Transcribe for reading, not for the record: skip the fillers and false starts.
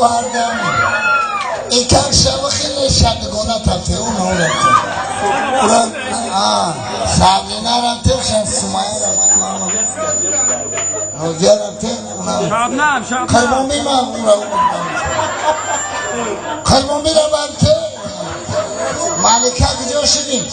Овардам. Икак шава хеле шадгона тафте уна ура. Сабрина рафтем, шан Сумая рафтем, Нозия рафтем, уна. Шабнам, Шабнам. Қурбонби ман ура. Қурбонби рафтем. Малика куҷо шудим?